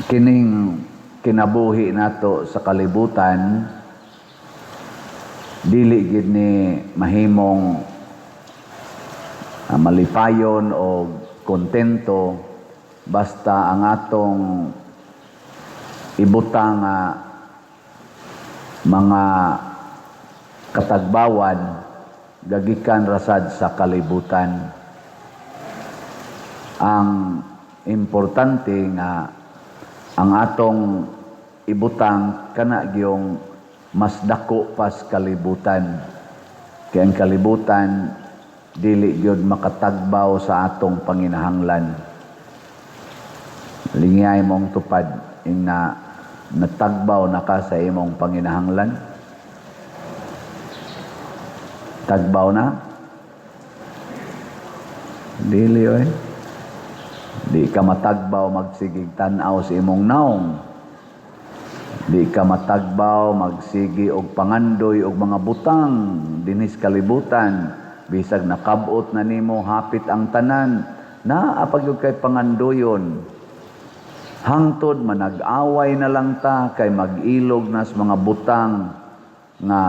Kining kinabuhi nato sa kalibutan, dili gid ni mahimong malipayon o kontento basta ang atong ibutang nga mga katagbawan gagikan rasad sa kalibutan. Ang importante nga ang atong ibutang kana gyung mas dako pas kalibutan. Kay ang kalibutan dili gyud makatagbaw sa atong panginahanglan. Lingiyay mong tupad ing na natagbaw na ka sa imong panginahanglan. Tagbaw na? Dili oy. Di ka matagbaw magsigig tan-aw sa imong naong. Di ka matagbaw magsigi og pangandoy og mga butang dinhi sa kalibutan. Bisag nakabot na nimo hapit ang tanan, naa pa gyud kay pangandoyon. Hangtod manag-away na lang ta kay mag-ilog na sa mga butang nga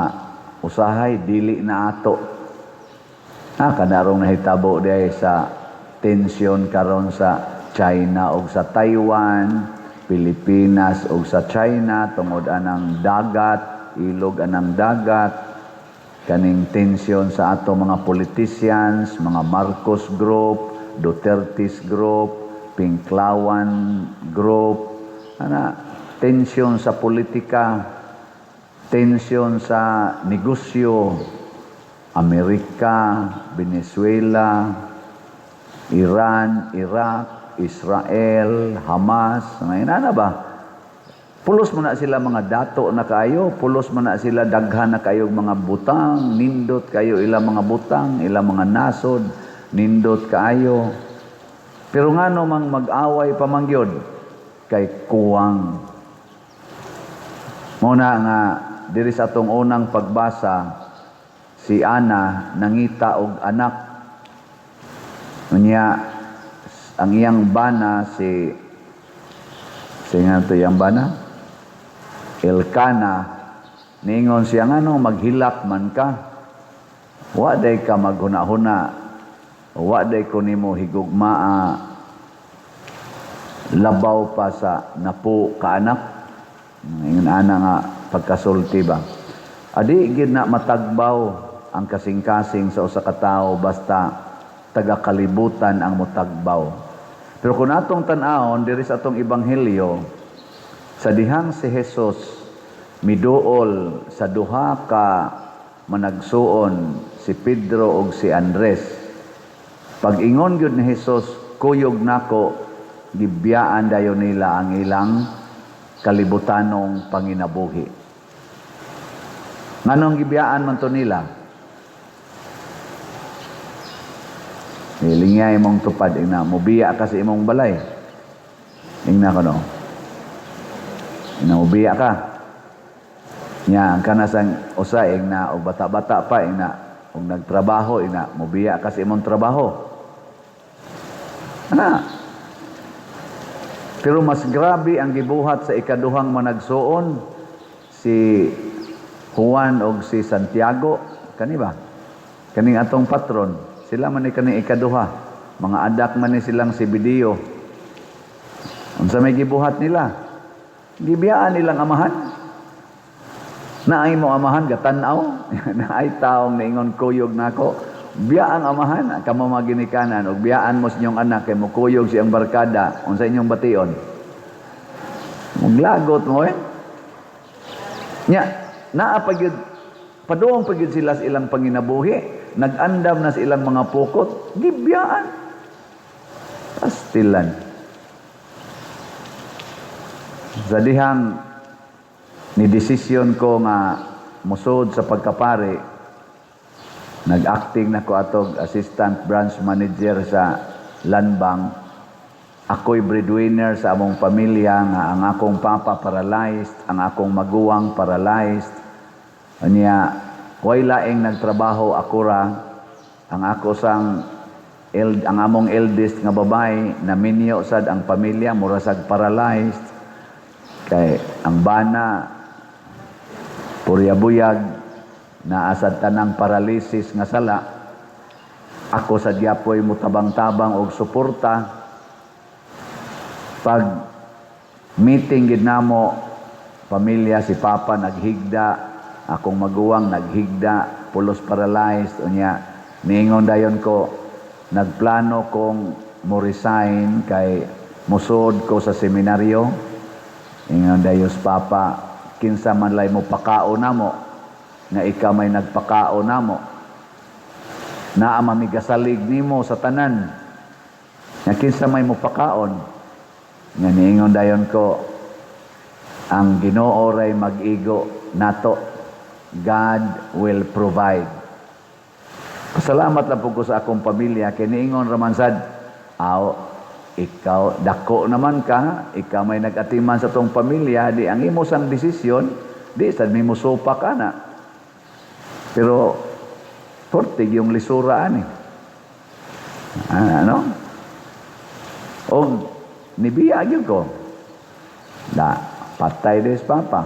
usahay dili na ato. Kanarong nahitabo diay sa tensyon karon sa China og sa Taiwan, Pilipinas og sa China tungod anang dagat, ilog anang dagat, kaning tensyon sa ato mga politicians, mga Marcos Group, Duterte's Group, Pinklawan Group, ana, tensyon sa politika, tensyon sa negosyo, Amerika, Venezuela, Iran, Iraq, Israel, Hamas, ngayon na ba? Pulos mo na sila mga dato na kayo, pulos mo na sila daghan na kayo mga butang, nindot kayo ilang mga butang, ilang mga nasod, nindot kaayo. Pero ngano mang mag-away pa man gyud kay kuwang. Muna nga diri sa atong unang pagbasa, si Ana nangita og anak. Unya ang iyang bana si nga to iyang bana Elkana, ningon siya, "Ngano maghilak man ka? Wa day ka maghuna-huna, wa day ko nimo higugmaa labaw pa sa napo ka anak?" Ingon ana nga pagkasulti ba. Adi gid na matagbaw ang kasing-kasing sa usa ka tawo basta taga kalibutan ang motagbaw. Pero kung atong tan-awon diri sa atong ebanghelyo, sa dihang si Jesus miduol sa duha ka managsuon, si Pedro ug si Andres, pag-ingon gyud ni Jesus, "Kuyog nako," gibiyaan dayon nila ang ilang kalibutanong panginabuhi. Nganong gibiyaan man to nila? Lingya imong tupad ing na mubiya ka sa imong balay. Ingna ko no. Ing na mubiya ka. Nya ang kanasang usa ing na og bata-bata pa ing na og nagtrabaho ing na mubiya ka sa imong trabaho. Ana. Pero mas grabe ang gibuhat sa ikaduhang managsuon, si Juan og si Santiago, kani ba? Kaning atong patron, sila man ni kaning ikaduha. Mga adak man ni silang si Zebedeo. Unsa may gibuhat nila? Gibiyaan nilang amahan. Naay mo amahan gatan-aw, naay taong niingon, "Kuyog nako." Biya ang amahan, kamo mga ginikanan, ug biyaan mo sa inyong anak kay mokuyog siyang barkada, unsa inyong bation? Muglagot mo eh. Nya, naa pa gyud, paduong pa gyud sila sa ilang panginabuhi, nag-andam na sa ilang mga pukot, gibiyaan. Pastilan. Sa dihang ni desisyon ko nga musod sa pagkapari, nag-acting na ko atog assistant branch manager sa Landbank. Ako'y breadwinner sa among pamilya nga ang akong papa paralyzed, ang akong maguwang paralyzed. Anya, way laing nagtrabaho, ako ra. Ang ako sang ang among eldest nga babae naminyo sad ang pamilya, mura sag paralyzed. Kay ang bana purya buyag, naa sad tanang paralysis nga sala. Ako sa gyapoy mutabang-tabang og suporta. Pag meeting gid namo pamilya, si Papa naghigda, akong maguwang naghigda, pulos paralyzed. Unya niingon dayon ko, nagplano kong mo resign kay musod ko sa seminaryo. Ingon dayon Papa, "Kinsa man lay mo pakaon namo nga ikaw may nagpakaon namo? Naa mamigasalig nimo sa tanan nga kinsa may mo pakaon?" Nga niingon dayon ko, "Ang Ginoo ray mag-igo nato. God will provide." Pasalamat lang po ko sa akong pamilya kay niingon raman sad, "Aw, ikaw dako naman ka, ikaw may nag-atiman sa tong pamilya, di ang imo sang desisyon, di sad mi musupak ana." Pero portig yung lisura ani. Ah, ano? Og nibiya gyud ko. Da, patay des Papa.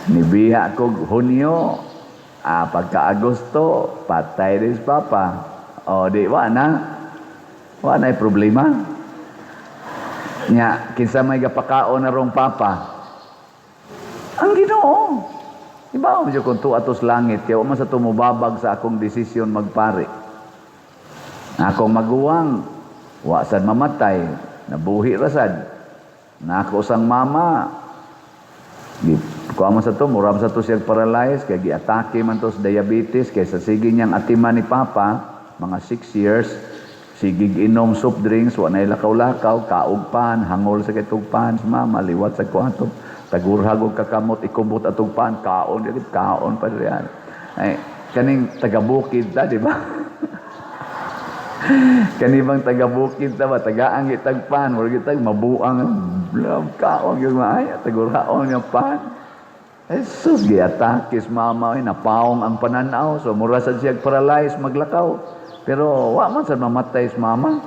Nibiya ko Hunyo, pagka Agosto, patay des Papa. O di wa na. Wa na problema. Nya, kinsa may gapakaon na rong Papa? Ang Ginoo. Iba mo kung tuwa atos langit, kaya wa man sa tumubabag sa akong desisyon magpari. Akong maguwang, wa sad mamatay, nabuhi ra sad. Na ako sang mama, di kuha man sa to, mura man sa to siya paralyzed, kaya giatake man to sa diabetes, kaya sa sige niyang atiman ni Papa, mga 6 years, sigig inom soft drinks, wa na lakaw-lakaw, kaugpan, hangol sa kitugpan, si mama, liwat sa kwarto, tagurhag og kakamot, ikubot atong pan, kaon, di kaon pa riyan. Ay, kaning taga-bukid ta, di ba? Kani bang taga-bukid ta ba, tagaan gitag pan, mura gitag mabuang, kaon gyud maayo, tagurhaon nga pan. Eh, sus, giatake sa mama, ay, napaong ang pananaw. So, mura sad siya paralyzed, maglakaw. Pero, wa man sad mamatay sa mama.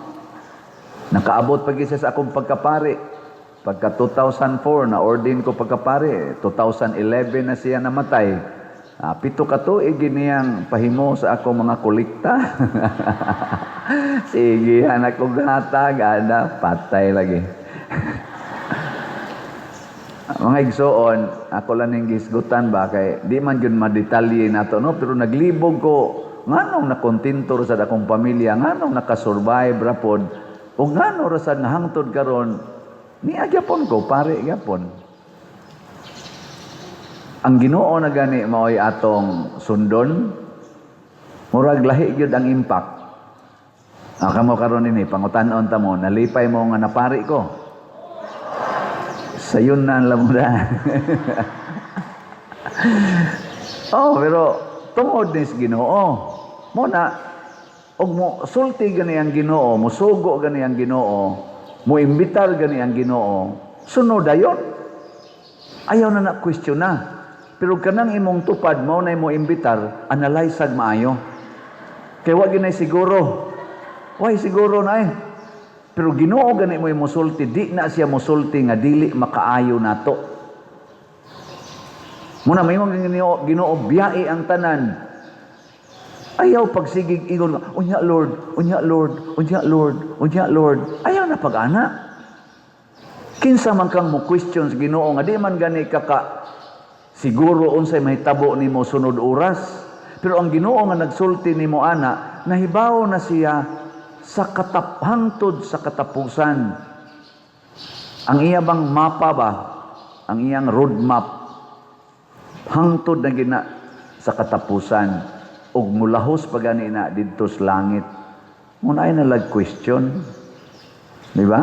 Nakaabot pag isa sa akong pagkapari. Pagka 2004, na-ordain ko pagkapari. 2011 na siya namatay. 7 ka tuig niyang pahimo sa akong mga kolekta. Sige, anak ko gatag, ada, patay lagi. Mga igsoon, ako lang ning gisgutan ba kay di man gyud madetalye nato, no, pero naglibog ko nganong nakontento ra sad akong pamilya, nganong nakasurvive ra pod o ngano ra sad nga hangtod karon niya gyapon ko pare gyapon. Ang Ginoo na gani mao'y atong sundon, murag lahi gyud ang impact. Ah, kamo karon ini pangutan-on ta mo, nalipay mo nga napari ko? Sayon na ang lamuda. Oh, pero tungod ni sa Ginoo. Mo na og mo sulti gani ang Ginoo, musugo gani ang Ginoo, mo imbitar gani ang Ginoo, sunod dayon. Ayaw na na question na. Pero kanang imong tupad mao na mo imbitar, analyze ag maayo. Kay wa gyud siguro. Way siguro na eh. Pero Ginoo gani mo musulti, di na siya musulti nga dili makaayo nato. Muna may mga Ginoo, Ginoo biyai ang tanan. Ayaw pagsigig ingon, "Unya Lord, unya Lord, unya Lord, unya Lord." Ayaw na pag-ana. Kinsa man kang mo question sa Ginoo nga di man gani ka ka siguro unsay mahitabo nimo sunod oras. Pero ang Ginoo nga nagsulti nimo ana, nahibaw na siya sa hangtod sa katapusan. Ang iya bang mapa ba? Ang iyang roadmap hangtod na gina sa katapusan ug mulahos pa gani na didto sa langit. Muna ay nalag question. Di ba?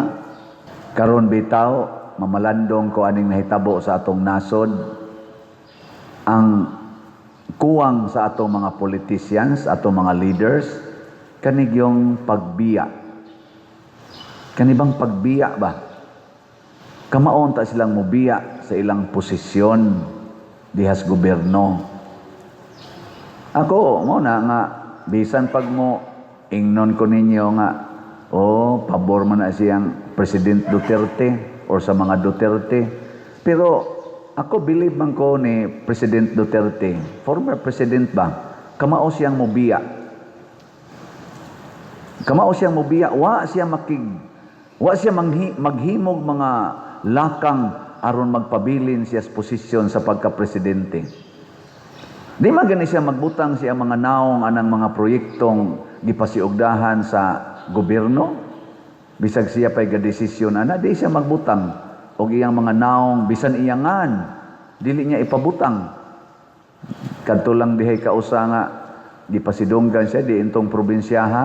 Karon bitaw, mamalandong ko aning nahitabo sa atong nasod. Ang kuwang sa atong mga politicians, atong mga leaders, kanigyong pagbiya. Kanibang pagbiya ba? Kamaon ta silang mubiya sa ilang posisyon dihas gobyerno. Ako, mo na nga, bisan pag mo ingnon ko ninyo nga, oh, pabor man na siyang President Duterte or sa mga Duterte. Pero ako, believe man ko ni President Duterte, former president ba, kamao siyang mobiya. Kamao siyang mobiya, wa siya maghimog mga lakang aron magpabilin siya sa posisyon sa pagka-presidente. Di man gani siya magbutang siya mga naong anang mga proyektong gipasiugdahan sa gobyerno. Bisag siya pa'y gadesisyon ana, di siya magbutang og iyang mga naong, bisan iyangan dili niya ipabutang. Kadto lang dihay kausa nga gipasidunggan siya di intong probinsyaha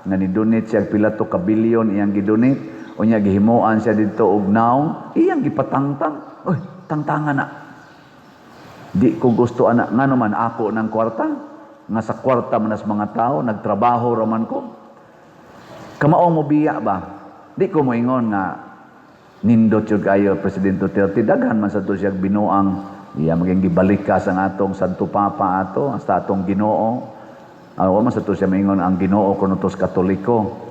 nga ni-donate siya pila to ka bilyon iyang gidonate. Unya gihimuan siya didto og naong, iyang gipatangtang. "Oy, tangtangan na. Di ko gusto ana." Ngano man, ako ng kwarta nga sa kwarta man as mga tao, nagtrabaho ra man ko. Kamao mo biya ba? Di ko moingon nga nindot jud kayo President Duterte. Daghan man sa to siya binuang, iya maging gibalikas ang atong Santo Papa ato, hasta atong Ginoo. Wa man sa to siya moingon ang Ginoo kuno tos Katoliko.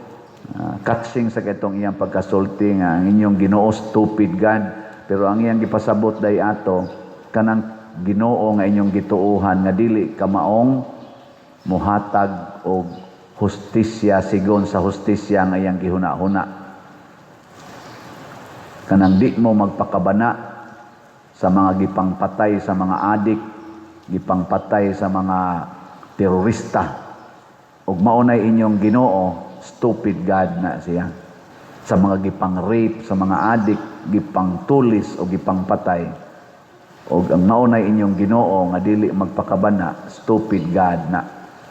Catching sa katong iyang pagkasulti nga ang inyong Ginoo stupid God, pero ang iyang gipasabot day ato kanang Ginoo nga inyong gituohan nga dili kamaong muhatag og hustisya sigon sa hustisya nga iyang gihuna-huna, kanang di mo magpakabana sa mga gipangpatay sa mga adik, gipangpatay sa mga terorista, ug maunay inyong Ginoo, stupid God na siya. Sa mga gipang-rape, sa mga adik, gipangtulis o gipangpatay, og ang maunay inyong Ginoo nga dili magpakabana, stupid God na.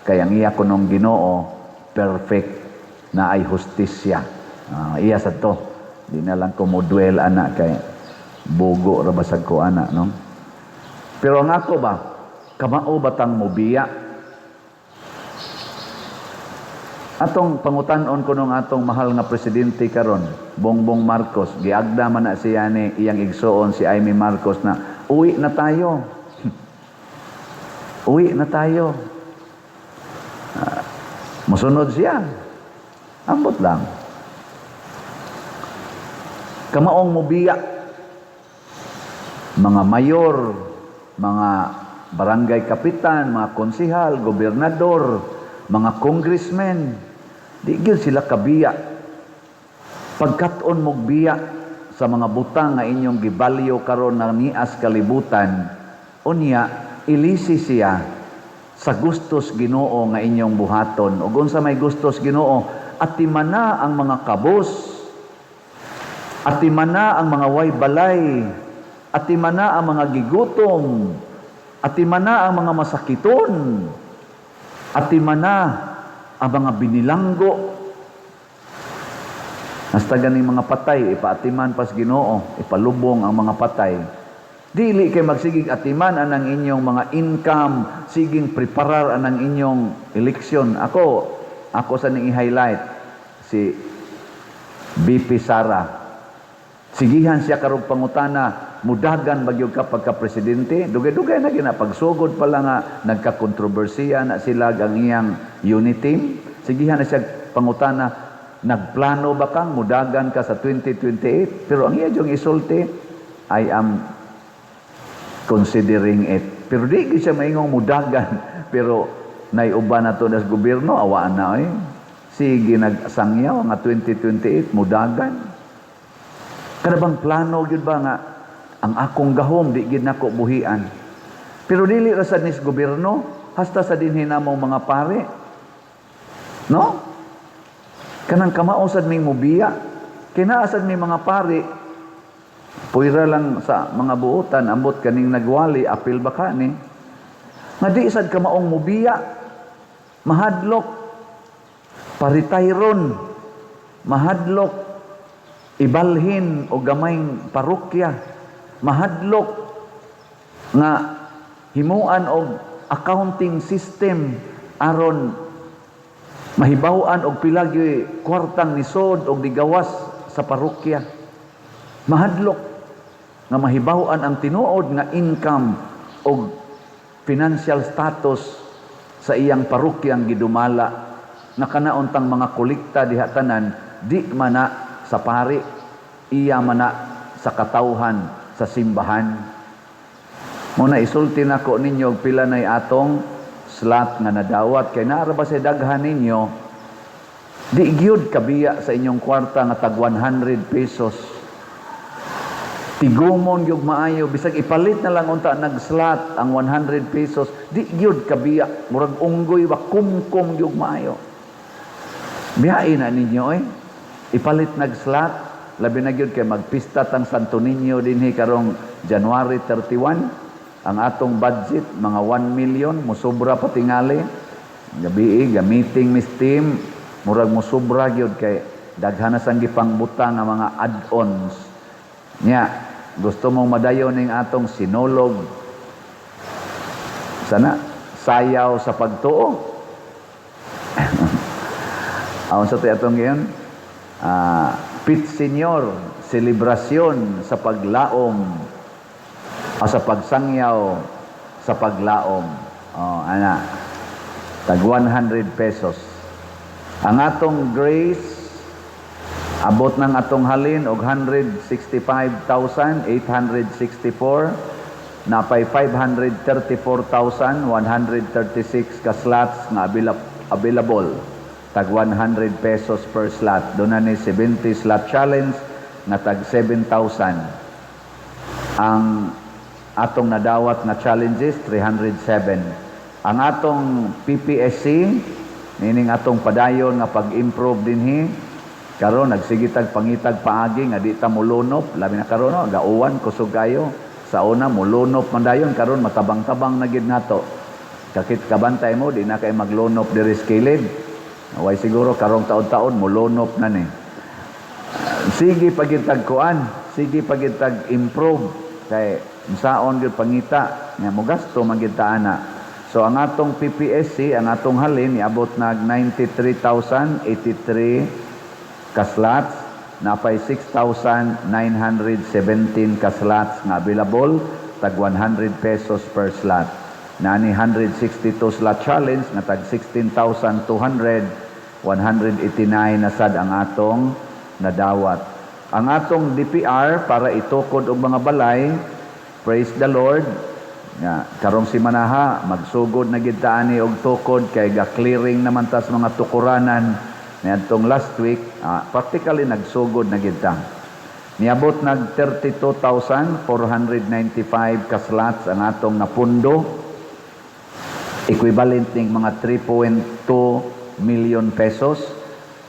Kay ang iya kunong Ginoo perfect na ay hustisya. Iya sa to. Di na lang ko mo dwell ana kay bugo ra basag ko ana, no? Pero ang ako ba, kamao batang mobiya? Atong pangutan-on ko nung atong mahal nga presidente karon, Bongbong Marcos, giagda man na siya ni iyang igsuon si Imee Marcos na uwi na tayo. Uwi na tayo. Musunod siya. Ambot lang. Kamaong mobiya. Mga mayor, mga barangay kapitan, mga konsihal, gobernador, mga congressmen, di gyud sila kabiya. Pagkat-on mog biya sa mga butang nga inyong gibalyo karon na nias kalibutan, unya ilisi siya sa gustos Ginoo nga inyong buhaton. Ug unsa may gustos Ginoo? Atimana ang mga kabos, atimana ang mga way balay, atimana ang mga gigutom, atimana ang mga masakiton, atimana ang mga binilanggo. Hasta ganing mga patay, ipaatiman pas Ginoo, ipalubong ang mga patay. Dili kay magsigig atiman anang inyong mga income, siging preparar anang inyong eleksyon. Ako sa ning i-highlight si VP Sara. Sigihan siya karong pangutana, mudagan ba gyud ka pagka presidente? Dugay-dugay na gina pagsugod pa lang nga nagka-kontrobersiya na sila ang iyang unity. Sigihan na siya pangutana, nagplano ba kang mudagan ka sa 2028? Pero ang iya yung isulti, "I am considering it." Pero di gyud siya maingong mudagan. Pero naiuban na to das gobyerno, awaan na eh. Sige, nagsangyaw nga 2028 mudagan. Kada bang plano gyud ba nga ang akong gahom di gyud nako buhian? Pero dili ra sad nis gobyerno, hasta sa dinhi namong mga pare. No? Kanang kamao sad ming mubiya. Kinaa sad mi mga pare, puwira lang sa mga buotan, ambot kaning nagwali, apil ba ka ni? Nga di sad kamaong mubiya, mahadlok, paritayron, mahadlok, ibalhin o gamayng parokya, mahadlok nga himuan og accounting system aron mahibaw-an og pila gyuy kwartang nisod og digawas sa parokya. Mahadlok nga mahibaw-an ang tinuod nga income og financial status sa iyang parokyang gidumala, nga kanauntang mga kolekta diha tanan di mana sa pari, iya man na sa katawhan sa simbahan. Mao na isulti nako ninyo og pila nay atong slot nga nadawat kay naa ra ba sa daghan ninyo di gyud kabiya sa inyong kwarta nga tag 100 pesos. Tigumon gyud maayo, bisag ipalit na lang unta nag-slot ang 100 pesos, di gyud kabiya, murag unggoy ba, kumkum gyud maayo. Biyain na ninyo eh. Ipalit nag-slot, labi na gyud kay magpista tang Santo Niño dinhi karong January 31. Ang atong budget mga 1 million, musobra pa tingali. Gabi ga meeting mis team, murag musobra gyud kay daghan na sang gipangbutang ang mga add-ons. Nya, gusto mong madayon ning atong sinulog sana sayaw sa pagtuo. Aon sa atong ngayon? Pit Señor, selebrasyon sa paglaom o sa pagsangyaw sa paglaom. Oh, ana. Tag 100 pesos. Ang atong grace, abot ng atong halin og 165,864, napay 534,136 ka slots nga available, tag 100 pesos per slot. Doon na ni 70 slot challenge nga tag 7,000. Ang atong nadawat nga challenges, 307. Ang atong PPSC, nining atong padayon nga pag-improve dinhi karon, nagsigitag pangitag paagi nga di ta molunop, labi na karon, no, gauwan, kusog kayo. Sa una molunop man dayon, karon matabang-tabang na gid nato. Kakit kabantay mo, di na kay maglunop diri sa kilid. Way siguro karong taon-taon molunop na ni. Sige pagitag kuan, sige pagitag improve kay saon gyud pangita nga mogasto man gyud ta ana. So ang atong PPSC, ang atong halin niabot nag 93,083 ka slots, napay 6,917 ka slots nga available, tag 100 pesos per slot. Nani 162 slot challenge nga tag 16,200, 189 na sad ang atong nadawat. Ang atong DPR para itukod og mga balay, praise the Lord, nga karong simanaha magsugod na gid ta ani og tukod kay ga clearing naman tas mga tukuranan niadtong last week, practically nagsugod na gid ta. Niabot nag 32,495 ka slots ang atong napundo, equivalent ning mga 3.2 million pesos,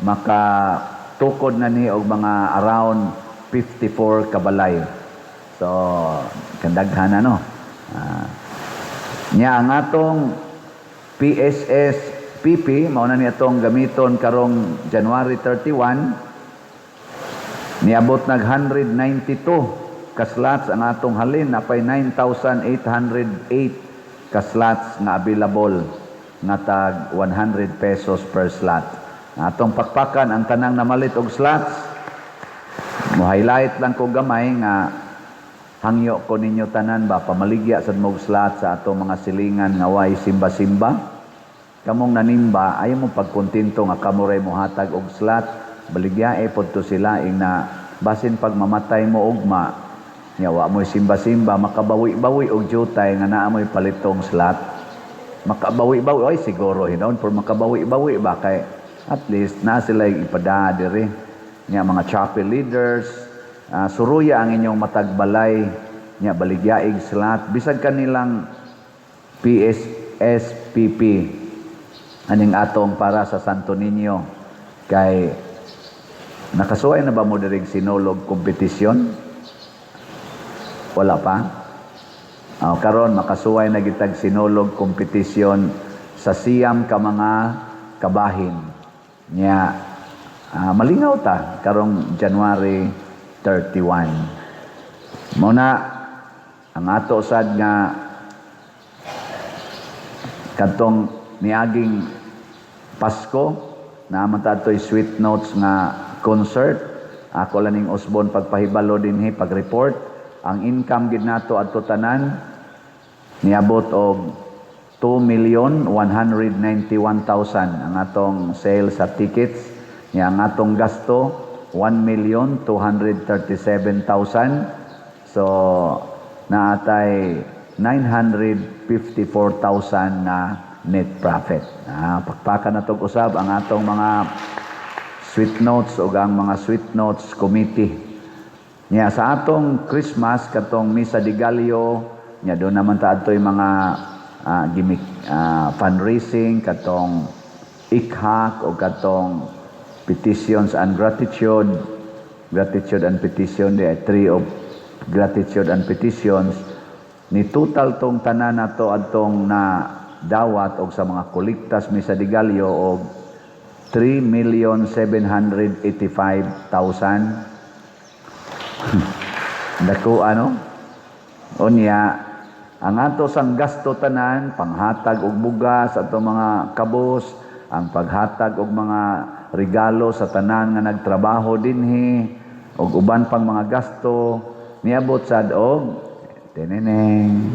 maka tukod na ni og mga around 54 kabalay. So kandaghan ano. Nya ang atong PSSPP, mao na ni atong gamiton karong January 31, niabot nag 192 ka slots ang atong halin, napay 9,808 ka slots nga available nga tag 100 pesos per slot. Ang atong pakpakan ang tanang namalit og slots. Mo highlight lang ko gamay nga hangyo ko ninyo tanan ba, pamaligya sad mo og slot sa atong mga silingan nga way simba-simba. Kamong nanimba, ayaw mo pagkontento nga kamo ray mohatag og slot, baligyae pod to sila ing na basin pag mamatay mo ugma, nya wa mo'y simba-simba, makabawi-bawi og jutay nga naa mo'y palitong slot. Makabawi-bawi, oy, siguro hinon, pero makabawi-bawi ba kay at least na sila ipada diri. Nya mga chapel leaders, suruya ang inyong matagbalay, nya baligyaig slot bisag kanilang PSSPP aning atong para sa Santo Niño kay nakasuway na ba mo diring sinulog kompetisyon? Wala pa? Oh, karon makasuway na gitag sinulog kompetisyon sa 9 ka mga kabahin. Nya malingaw ta karong January 31. Mao na ang ato sad nga kadtong niaging Pasko naa man ta adtoy Sweet Notes nga concert. Ako lang ning usbon pagpahibalo dinhi, pag-report ang income gid nato adto tanan niabot og 2,191,000 ang atong sale sa tickets. Nya ang atong gasto 1,237,000. So naatay 954,000 na net profit. Pakpakan na usab ang atong mga sweet notes o ang mga sweet notes committee. Nya sa atong Christmas, katong Misa de Gallo, nya doon naman ta adtoy mga gimmick, fundraising, katong ikhak o katong petitions and gratitude, gratitude and petition, the tree of gratitude and petitions. Ni total tong tanan nato adtong na dawat og sa mga kolektas Misa de Gallo og 3,785,000. Dako ano? Unya, ang ato sang gasto tanan, panghatag og bugas ato mga kabos, ang paghatag og mga regalo sa tanan nga nagtrabaho dinhi, og uban pang mga gasto, niabot sad og teneneng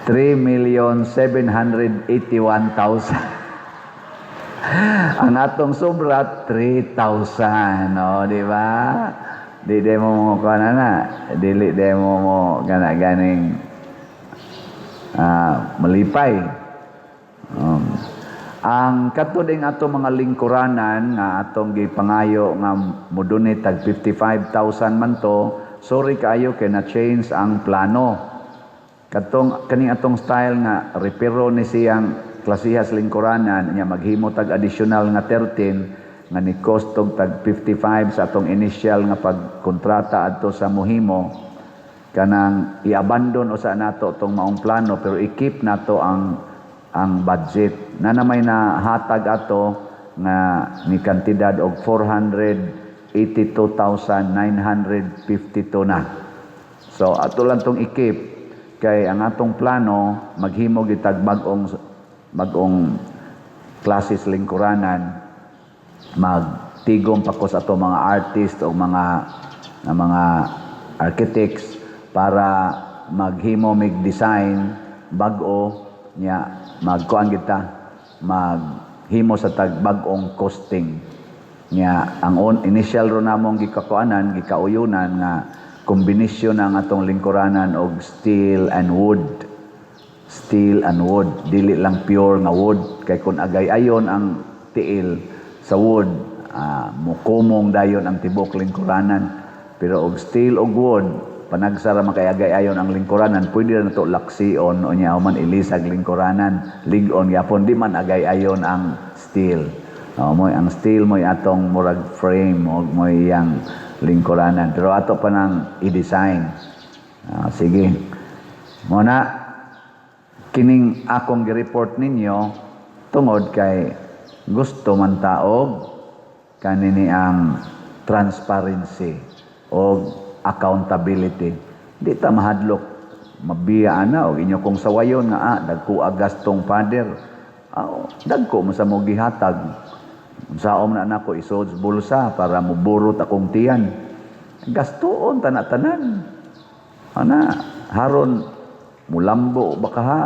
3,781,000. Ang atong sobra 3,000, no, di ba? Di de mo mo kana na, dili de mo mo kana ganing malipay. Ang kadto ding ato mga lingkuranan nga atong gipangayo nga modonate tag 55,000 man to, sorry kaayo kay na change ang plano. Katong kaning atong style nga repero ni siyang klasihas lingkuranan nya maghimo tag additional nga 13 nga ni cost og tag 55 sa atong initial nga pagkontrata adto sa mohimo, kanang i-abandon usa nato tong maong plano, pero i-keep nato ang budget na namay na hatag ato nga ni kantidad og 482,952 na. So ato lang tong i-keep kay ang atong plano maghimo gitag bag-ong bag-ong klases lingkuranan, magtigom pa ko sa ato mga artist o mga architects para maghimo mig design bag-o, nya magkuan kita, maghimo sa tag bag-ong costing. Nya ang initial ro namong gikakuanan, gikauyunan nga kombinasyon ang atong lingkuranan og steel and wood, steel and wood, dili lang pure nga wood, kay kung agay ayon ang tiil sa wood, mukumong dayon ang tibok lingkuranan. Pero og steel og wood, panagsara man kay agay ayon ang lingkuranan, pwede na to laksion o nya man ilisag lingkuranan, lig-on gyapon, di man agay ayon ang steel. No, mo'y ang steel mo'y atong murag frame o mo'y iyang lingkuranan, pero ato pa nang i-design. Sige mo na kining akong gi-report ninyo tungod kay gusto man taog kanini ang transparency o accountability. Di ta mahadlok mabiya ana og inyo kong sawayon nga dagko gastong father. Dagko mo sa mo gihatag. Unsaon na nako isod sa bulsa para muburot akong tiyan. Gastoon tana-tanan. Ana, haron mulambo ba kaha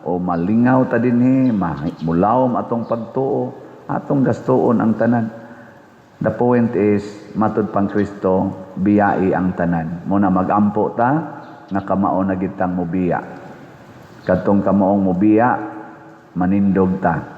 o malingaw ta dinhi, mulawom atong pagtuo, atong gastoon ang tanan. The point is, matud pang Kristo, biyai ang tanan. Muna magampo ta, nga kamao na gitang mubiya. Kadtong kamaong mubiya, manindog ta.